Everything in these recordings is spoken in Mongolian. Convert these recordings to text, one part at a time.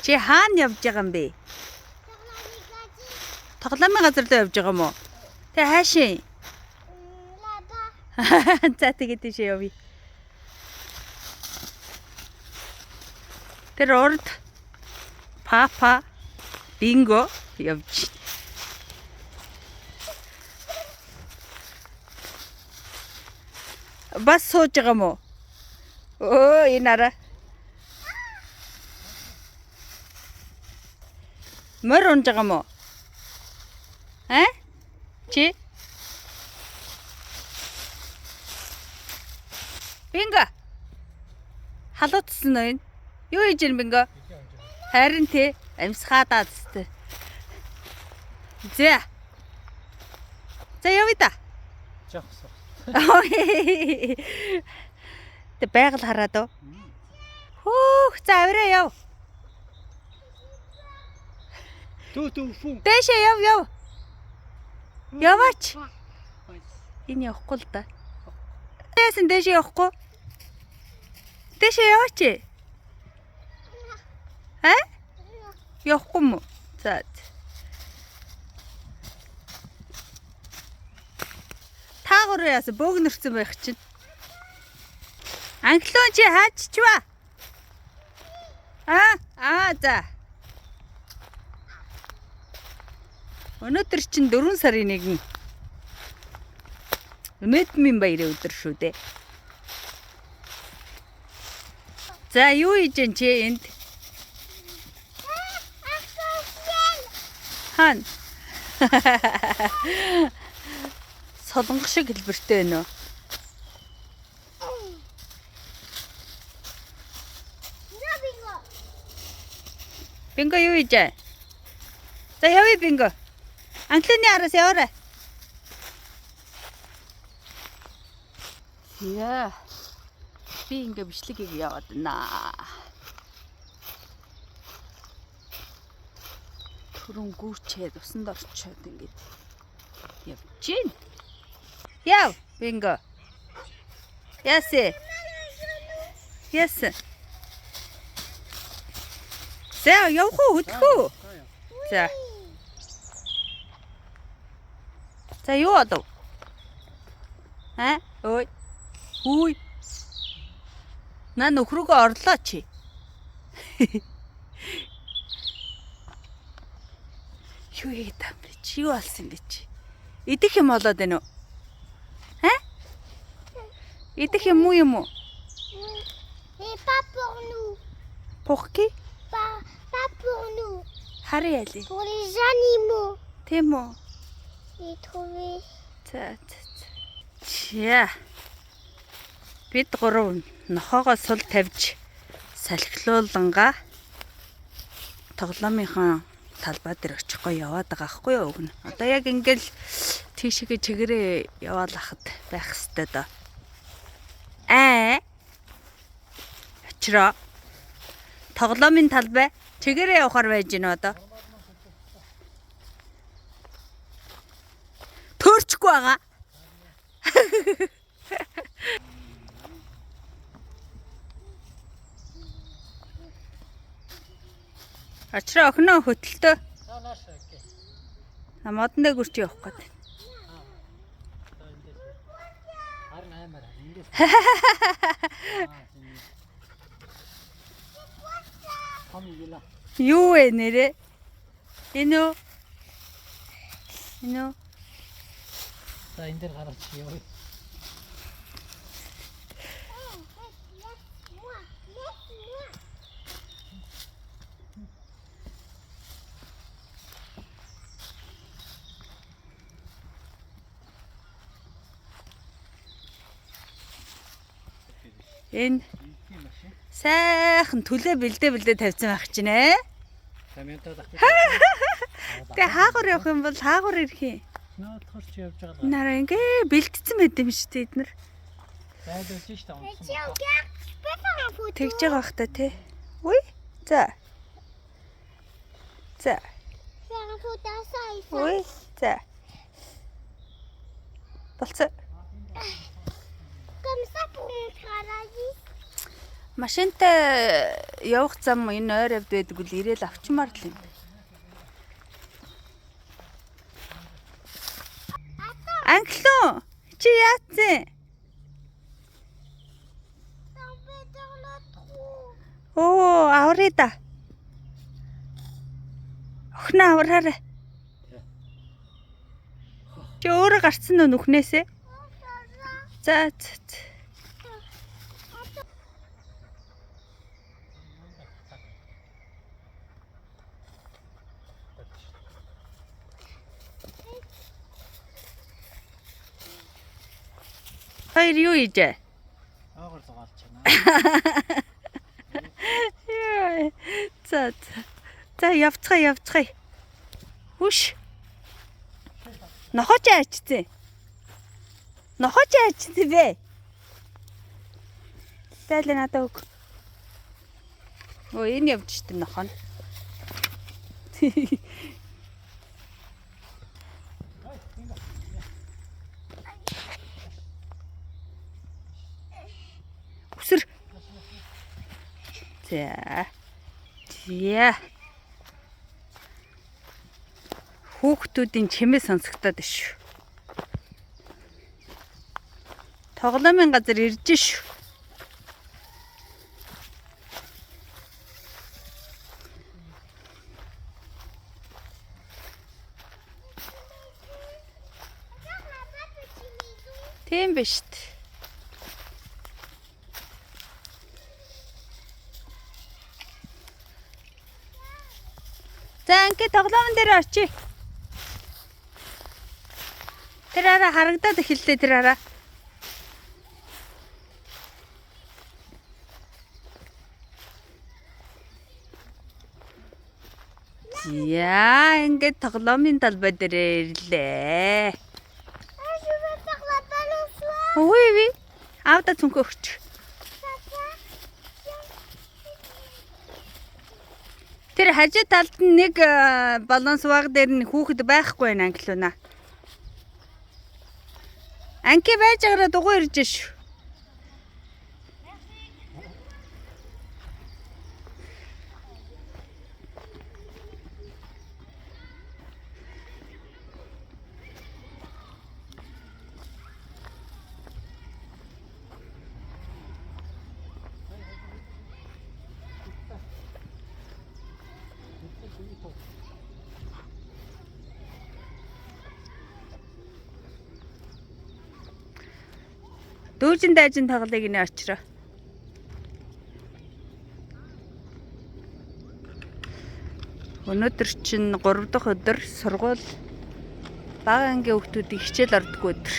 Чи хаана явж байгаа юм бэ? Тоглоомын газар руу явж байгаа юм уу? Тэг хаашийн? За, тэгээд тийшээ явъя. Тэр урд папа Бинго явж байна. Бас сууж байгаа юм уу? Өө, энэ араа. Морь унж байгаа юм уу? Аа? Чи? Бинго. Халуутсан уу энэ? Юу хийж ийн, Бинго? Харин тий, амьсгаадаа зү. За. За, явъя та. Жоох. Тэ байгаль хараад уу? Хөөх, за, авираа яв. Түү түү фүн. Дээшээ яв, яв. Яваач. Энэ явахгүй л да. Яасан, дээшээ явахгүй? Дээшээ яваач. Аа? Явахгүй юм уу? За. Та гурав яасан, бөөгнөрцөн байх чинь. Анхлуун, чи хааччваа? Аа, аа, за. Өнөөдөр чинь 4 сарын 1. Өнөөдмийн баярын өдөр шүү дээ. За, юу хийж энэ чи энд? Хаана? Солонгос шиг хэлбэртэй байна уу? Бинго, юу хийж аа? За, явъя, Бинго. Анхлын араас яваарай. Яа. Би ингээ бичлэгийг яваад байна. Түрэн гүүчээд усанд орчоод ингээд явж гин. Яв, Бинго. Ясэ. Яс. За, явах уу, хөдлөх үү? За. За, юу болов? Аа? Ой. Хүй. Наа, нөхрөөгөө орлоо чи. Юу хийгээд юм бэ чи? Юу алсан бэ чи? Идэх юм болоод байна уу? Аа? Идэх юм уу, юм уу? Mais pas pour nous. Pour qui? Pas pour nous. Харъя яли. Pour les animaux. Тийм үү? J'ai trouvé. За, за, за. За. Бид гурав нохоогоо сул тавьж салхилуулангаа тоглоомынхон талбай дээр очихгүй яваад байгаа хгүй юу, уг нь. Одоо яг ингээл тийшээгээ чигээрээ яваалахад байх хэвээр доо. Аа. Очроо. Тоглоомын талбай чигээрээ явахар байж гинэ одоо. Төөрчихгүй байгаа. Очроо, охиноо, хөтөлтөө. За, нааш окей. Модон дээр гүрч явах гээд. За, эндээс. Харин аймаар эндээс. Том юла. Юу вэ нэрээ? Энэ үү? Энэ үү? За, энэ дээр гарч явъя. Laisse-moi. Laisse-moi. Энэ сайхан түлээ бэлдээ бэлдээ тавьсан байх чинь ээ. Камионтод ах. Тэгээ хаагур явах юм бол хаагур ирэх юм. Наадхар чи явж байгаа. Нараа, ингээ бэлтцсэн байд юм шүү дээ эднэр. Зайлуулж шүү дээ унтсан. Tiens, regarde, je peux faire une photo. Тэгж байгаа бах та, тий. Үгүй. За. За. Faire une photo à ça et ça. Үгүй. За. Болцоо. Comme ça pour montrer à la vie. Машинтай явах зам энэ ойр авд байдаг үл ирээл авчмаар л юм. Англиу чи яатсан? Tombé dans le trou. Оо, аврая да. Охиноо авраарай. Чи өөрөө гарцсан уу нүхнээсээ? За за, за. Хоёр юу ийжээ? Оогор зугаалж байна. Яа. За за. За явцгаая явцгаая. Хүш. Нохоо ч айчсан. Нохоо ч айчсан бэ. Зайлаа надад өг. Өө энэ явж штэ нохоо. нь. Үсэр. За. За. Хүүхдүүдийн чимээ сонсогдоод байна шүү. Тоглоомын газар ирж шүү. Regarde là-bas, petite maison. Тийм биш үү? За ингээ тоглоомн дээр очие. Тэр араа харагдаад эхэллээ тэр араа. За ингээд тоглоомын талбай дээр ирлээ. Ah, je veux faire la balançoire. Үгүй ви. Аавда цүнхээ өгч. Papa. Тэр хажуу талд нь нэг баланс баг дээр нь хүүхэд байхгүй байна англиуна. Анки байж байгаараа дугуй ирж шүү. Дүүжин дайжин тоглыг нэ очроо. Өнөөдөр чинь 3 дахь өдөр сургууль бага ангийн хүүхдүүдийн хичээл ордоггүй өдөр.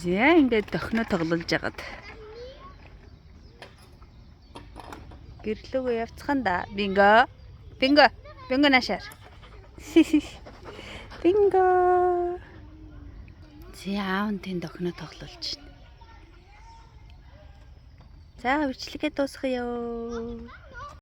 За ингээд дохино тоглож агаад. Гэрлөөгөө явцхан да. Бинго. Бинго. Бинго наашаар. Бинго. За аав нь тэнд охиноо тоглуулж байна. За бичлэгээ дуусгая.